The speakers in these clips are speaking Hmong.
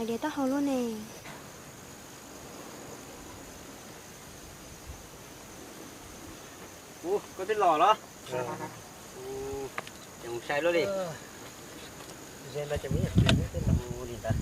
Ntiav taub hau luaj ne. Ub, koj twb los los? Ces mus sai luaj li. Ub, li ntawd.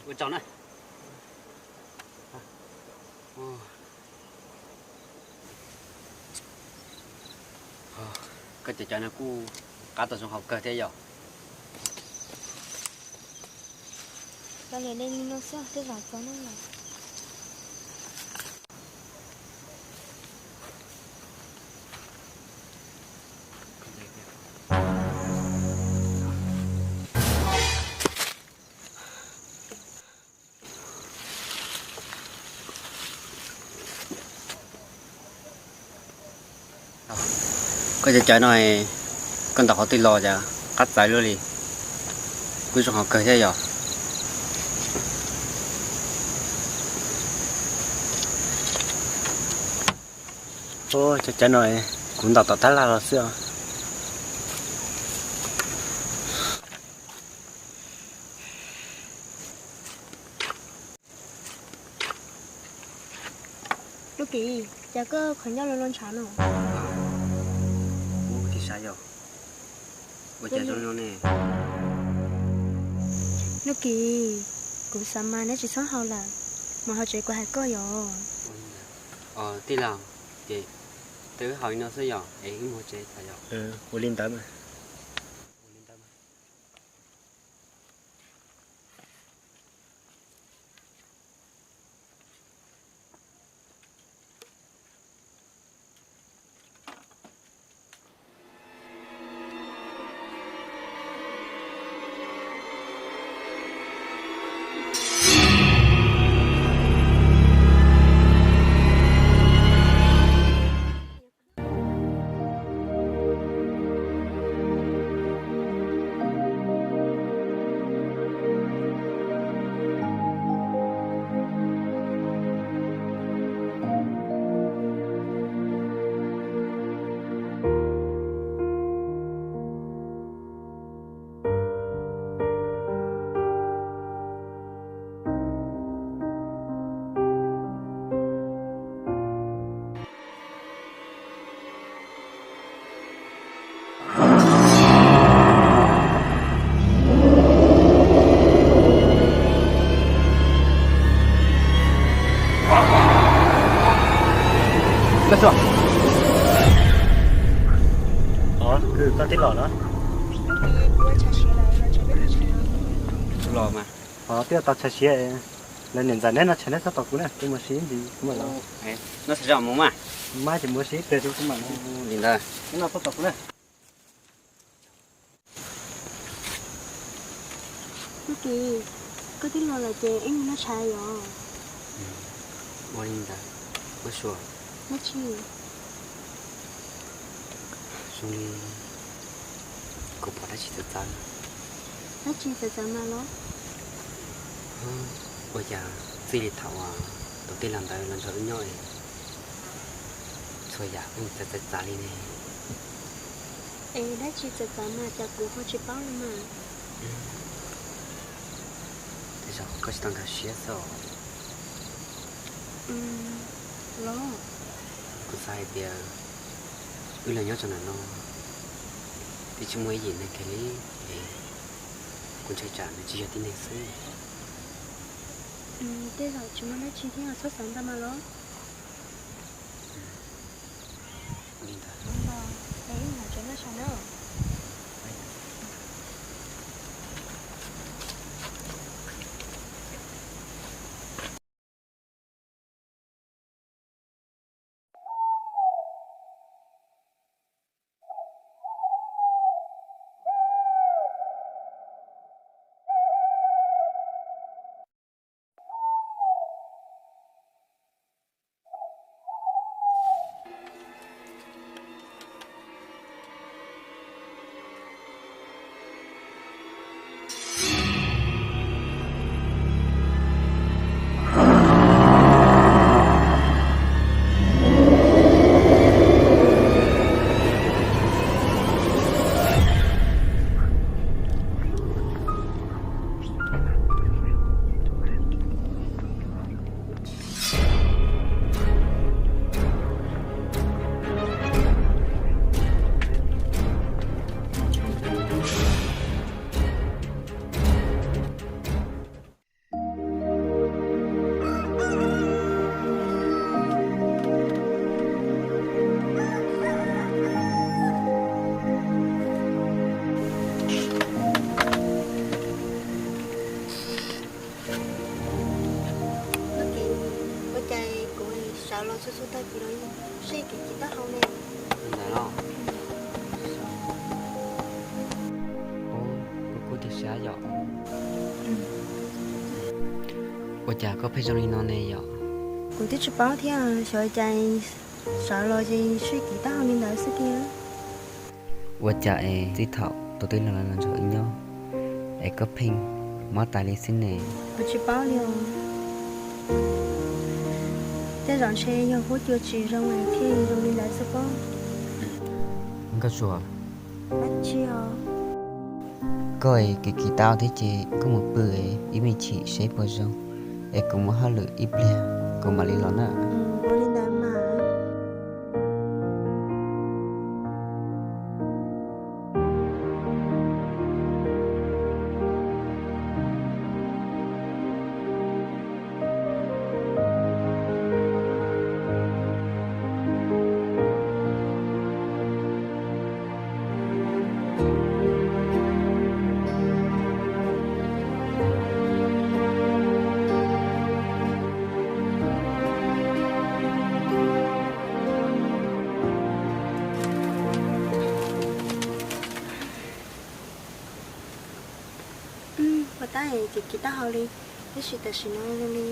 Ua tsaug na. Koj cov cawv no kuj qab tau zoo haus kawg thiab yom. Kav liam, de li no xwb tej zaum txog neej lawm. Koj cov cawv no, koj ntaus qhov twg los cas qab txawv luaj li, kuj zoo haus kawg thiab yom. Cov cawv no kuv ntaus tom tab laj los xwb os. Tub Kim, cas koj qhov ncauj los los ntshav no? Ub, tsis sav yom. Ua cas zoo no ne? Tub Kim, kuv xav mas neb tsis txhob haus lawm, mus hauv tsev kuv hais koj yom. Tij laug, ces wb haus li no xwb yom, es wb mus hauv tsev tso yom. Ua li ntawd mas. Los mas. Twb tau txhais siav, lawv niam ntxawm neb no tshais neb txhob tos kuv na, kuv mus ib ntsis kuv mam los. Neb txhais mus mas. Mas ces mus ib pliag kuv mam los. Li ntawd. Neb no txhob tos kuv na. Tub Kim, koj twb los lawm ces wb mus noj tshais yom. Ua li ntawd, Mab Suav. Dab tsi? Zoo li kuv pom dab tsi txawv txawv. Dab tsi txawv txawv mas los? Ua cas txij li thaum uas tus tij laug ntawd los nrog wb nyob es txhua yam yeej txawv txawv txav li ne. Es dab tsi txawv txawv mas cas kuv ho tsis paub li mas. Tej zaum koj tsis tau nkag siab xwb os. Los, kuv xav hais tias wb los nyob rau ntawm no twb tsis muaj ib yim neeg kiag li, es kuv ntshai tsam nws tsis yog tib neeg xwb. Tej zaum tsis muaj dab tsi thiab, txhob xav ntau mas los. Li ntawd. Los, es wb mus tsev noj tshais na. Txhua txhua tag kis los seb kev kis taub hau ne. Ntawd los, kuv kuj tib sab yom. Ua cas koj pheej zoo li no ne yom? Kuv twb tsis paub thiab, xyov cas sawv los ces seb kis taub hau li ntawd xwb tiag. Ua cas es txij thaum tus tij laug los nrog wb nyob es koj pheej mob tas li xwb ne? Kuv tsis paub li os. Tej zaum ntshe yog huab cua tsis zoo es thiaj zoo li ntawd xwb pob. Nkauj Sua, dab tsi os? Koj es kev kis taub hau thiab ces koj mus pw es ib me chim seb puas zoo, es kuv mus hauj lwm ib pliag kuv mam li los na. Ua li ntawd mas. Puas tab es kev kis taub hau li, tab sis tam sim no zoo li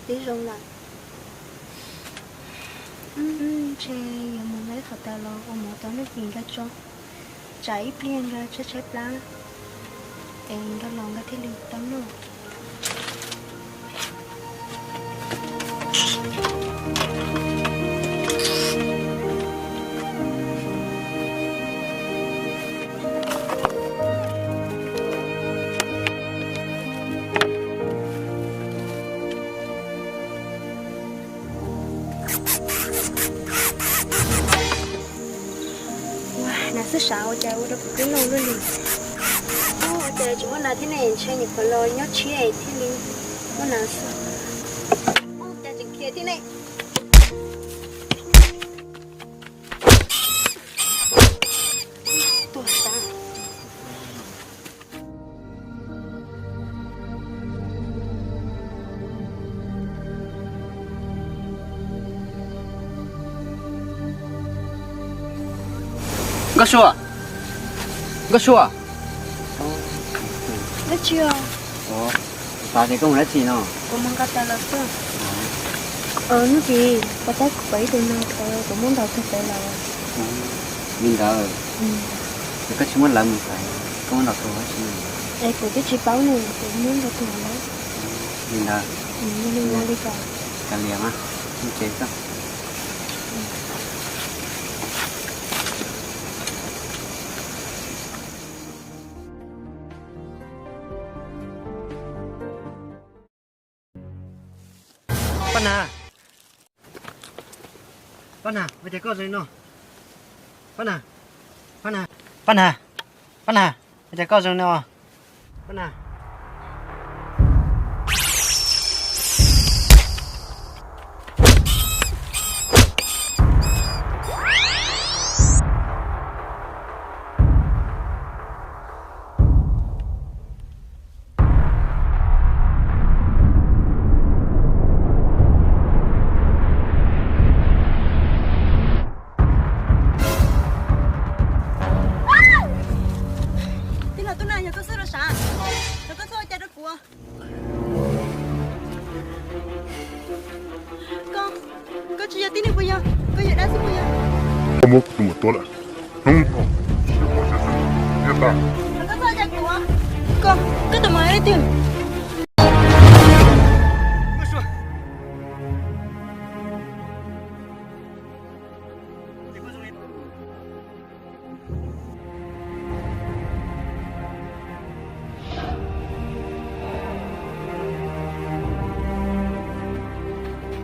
twb zoo lawm. Ntshe yuav mus lawv qhov taws los ua mov tau noj ces nkawd tso, tsam ib pliag nkawd tshaib tshaib plab es nkawd los nkawd thiaj li tau noj. Ua, nas xwb sav ua cas ua rau kuv twb nug luaj li. Ua cas tsis muaj nas thiab ne, ntshe nyuam qhuav los nyob tshiab thiaj li muaj nas xwb. Ua cas tseem khiav thiab ne. Tuag tas. Nkauj Sua, Nkauj Sua. Dab tsi os? Xav tias koj mus dab tsi no? Kuv mus nqa taws los xwb. Hnub tim, koj tab kuv pom ib tug neeg thaum kuv muab ntaus tuag pem lawm. Li ntawd, es koj tsis muab lawv mus xaiv, koj muab ntaus tuag dab tsi? Es kuv twb tsis paub ne, kuv muab ntaus tuag lawm. Li ntawd, li ntawd li cas? Kav liam mas, mus tsev xwb. Paj Nag, Paj Nag, ua cas koj zoo li no? Paj Nag, Paj Nag, Paj Nag, Paj Nag, ua cas koj zoo li no? Paj Nag. Tij laug Tub Nag, yog koj xwb los sav, yog koj xwb ua cas rau kuv? Koj, koj tsis yog tib neeg puas yog? Koj yog dab xwb puas yog? Koj muab kuv tus muam tua lawm. Hnub no, koj txhob ua cas kuv. Koj, koj tus muam leej twg?